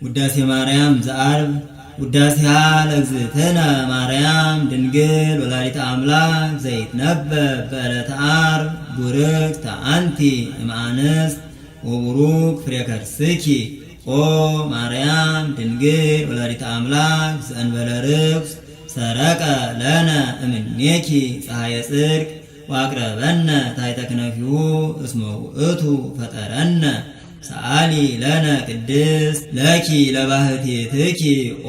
ውዳሴ ማርያም ዘዓርብ። ውዳሴሃ ለእግዝእትነ ማርያም ድንግል ወላዲተ አምላክ ዘይትነበብ በዕለተ ዓርብ። ቡርክት አንቲ እምአንስት ወቡሩክ ፍሬ ከርስኪ ኦ ማርያም ድንግል ወላዲተ አምላክ፣ ዘእንበለ ርኩስ ሰረቀ ለነ እምኔኪ ፀሐየ ጽድቅ ወአቅረበነ ታሕተ ክነፊሁ፣ እስመ ውእቱ ፈጠረነ። ሰአሊ ለነ ቅድስት፣ ለኪ ለባህቲትኪ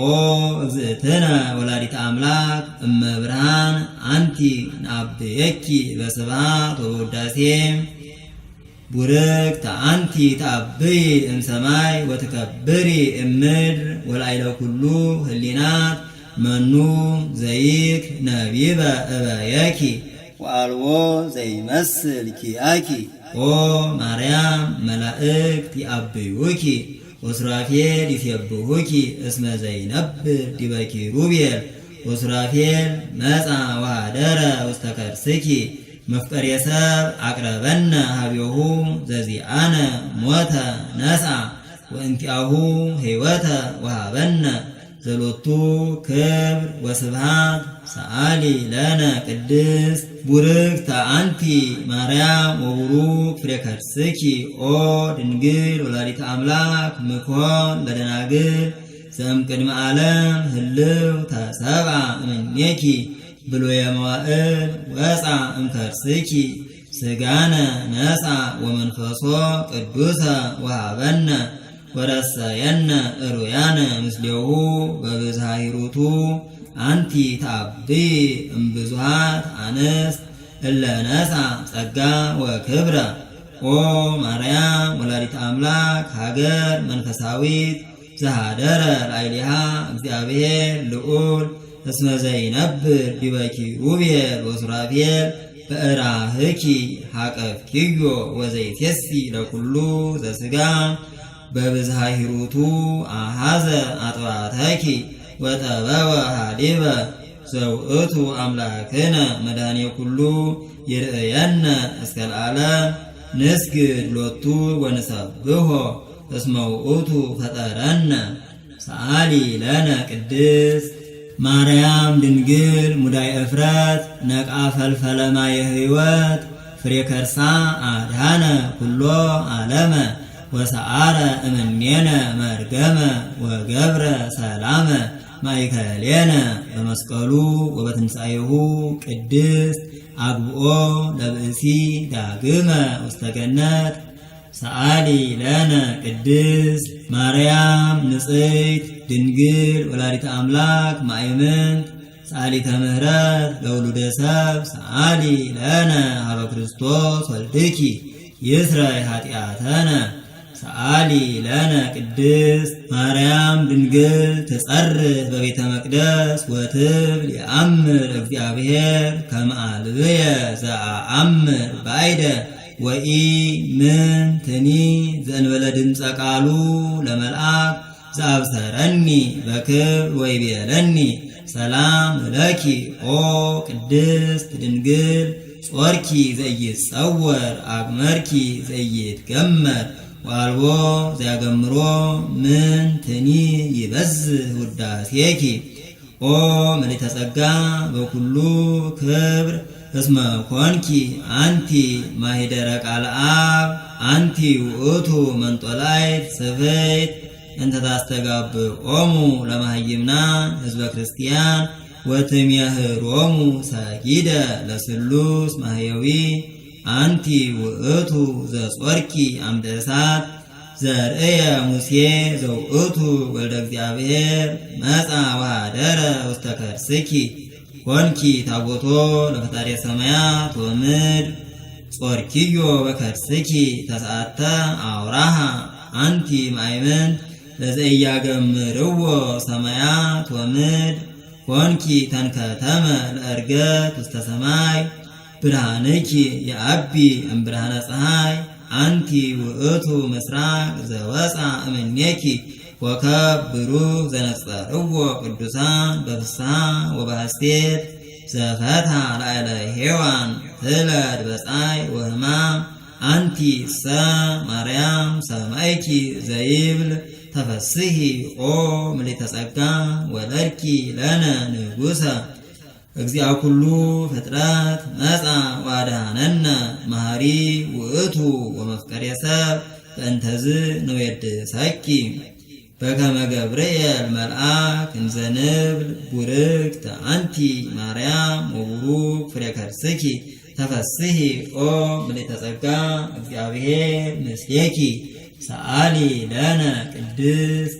ኦ እግዝእትነ ወላዲተ አምላክ እመ ብርሃን አንቲ ናዐብየኪ በስብሐት ወበውዳሴ። ቡርክት አንቲ ተዐብዪ እምሰማይ ወትከብሪ እምድር፣ ወላዕለ ኩሉ ህሊናት መኑ ዘይክል ነቢበ ዕበየኪ፣ ወአልቦ ዘይመስል ኪያኪ። ኦ ማርያም፣ መላእክት የዐብዩኪ ወሱራፌል ይሴብሑኪ፣ እስመ ዘይነብር ዲበ ኪሩቤል ወሱራፌል መጽአ ወኀደረ ውስተ ከርስኪ። መፍቀሬ ሰብእ አቅረበነ ኀቤሁ፣ ዘዚአነ ሞተ ነስአ ወእንቲአሁ ሕይወተ ወሃበነ፣ ዘሎቱ ክብር ወስብሃት። ሰአሊ ለነ ቅድስት። ቡርክት አንቲ ማርያም ወቡሩክ ፍሬ ከርስኪ ኦ ድንግል ወላዲተ አምላክ ምኮን ለደናግል፣ ዘእምቅድመ ዓለም ህልው ተሰብአ እምኔኪ፣ ብሉየ መዋዕል ወፅአ እምከርስኪ፣ ስጋነ ነስአ ወመንፈሶ ቅዱሰ ወሃበነ፣ ወረሰየነ እሩያነ ምስሌሁ በብዝሃ ሂሩቱ። አንቲ ተዐብዪ እምብዙሃት አንስት እለ ነስአ ጸጋ ወክብረ። ኦ ማርያም ወላዲተ አምላክ፣ ሀገር መንፈሳዊት ዘኀደረ ላዕሌሃ እግዚአብሔር ልዑል፣ እስመ ዘይነብር ዲበ ኪሩቤል ወሱራፌል በእራህኪ ሐቀፍኪዮ፣ ወዘይቴሲ ለኩሉ ዘስጋ በብዝሃ ሂሩቱ አሃዘ አጥባተኪ ወጠበወ ሀሊበ፣ ዘውእቱ አምላክነ መድኃኔ ኩሉ ይርእየነ እስከ ለዓለም። ንስግድ ሎቱ ወንሰብሖ፣ እስመ ውእቱ ፈጠረነ። ሰአሊ ለነ ቅድስት። ማርያም ድንግል ሙዳይ እፍረት ነቅዐ ፈልፈለ ማየ ሕይወት፣ ፍሬ ከርሳ አድኀነ ኩሎ ዓለመ፣ ወሰዓረ እምኔነ መርገመ ወገብረ ሰላመ ማእከሌነ በመስቀሉ ወበትንሣኤሁ ቅድስት፣ አግብኦ ለብእሲ ዳግመ ውስተ ገነት። ሰአሊ ለነ ቅድስት። ማርያም ንጽሕት ድንግል ወላዲተ አምላክ ማእምንት ሰአሊተ ምሕረት ለውሉደ ሰብ፣ ሰአሊ ለነ ኀበ ክርስቶስ ወልድኪ ይስረይ ኃጢአተነ። ሰአሊ ለነ ቅድስት። ማርያም ድንግል ትጸርህ በቤተ መቅደስ ወትብል የአምር እግዚአብሔር ከመ አልብየ ዘአአምር ባይደ ወኢ ምንትኒ ዘእንበለ ድምፀ ቃሉ ለመልአክ ዘአብሰረኒ በክብር ወይቤለኒ ሰላም ለኪ ኦ ቅድስት ድንግል፣ ጾርኪ ዘኢይጸወር አግመርኪ ዘኢይትገመር፣ ወአልቦ ዘያገምሮ፣ ምንትኒ ይበዝህ ውዳሴኪ። ኦ ምልዕተ ጸጋ በኩሉ ክብር፣ እስመ ኮንኪ አንቲ ማሂደረ ቃለ አብ፣ አንቲ ውእቱ መንጦላይት ስፍሕት እንተ ታስተጋብኦሙ ለመሃይምናን ህዝበ ክርስቲያን ወትሜህሮሙ ሰጊደ ለስሉስ ማህየዊ። አንቲ ውእቱ ዘጾርኪ አምደ እሳት ዘርእየ ሙሴ፣ ዘውእቱ ወልደ እግዚአብሔር መጽአ ወኀደረ ውስተ ከርስኪ፣ ኮንኪ ታቦቶ ለፈጣሪ ሰማያት ወምድር፣ ጾርኪዮ በከርስኪ ተስዓተ አውራሃ። አንቲ ማእምንት ለዘኢያገምርዎ ሰማያት ወምድር፣ ኮንኪ ተንከተመ ለዕርገት ውስተ ሰማይ፣ ብርሃንኪ የዐቢ እምብርሃነ ፀሐይ። አንቲ ውእቱ ምስራቅ ዘወፅአ እምኔኪ ኮከብ ብሩህ ዘነጸርዎ ቅዱሳን በፍስሐ ወበሐሴት፣ ዘፈትሐ ላዕለ ሔዋን ትለድ በፀዓይ ወሕማም። አንቲ እሰ ማርያም ሰማይኪ ዘይብል ተፈስሂ ኦ ምልዕተ ጸጋ ወለድኪ ለነ ንጉሰ እግዚአ ኩሉ ፍጥረት መጽአ ወአድኀነነ መሐሪ ውእቱ ወመፍቀሬ ሰብእ በእንተዝ ንዌድሰኪ በከመ ገብርኤል መልአክ እንዘ ንብል ቡርክት አንቲ ማርያም ወቡሩክ ፍሬ ከርስኪ ተፈስሂ ኦ ምልዕተ ጸጋ እግዚአብሔር ምስሌኪ ሰአሊ ለነ ቅድስት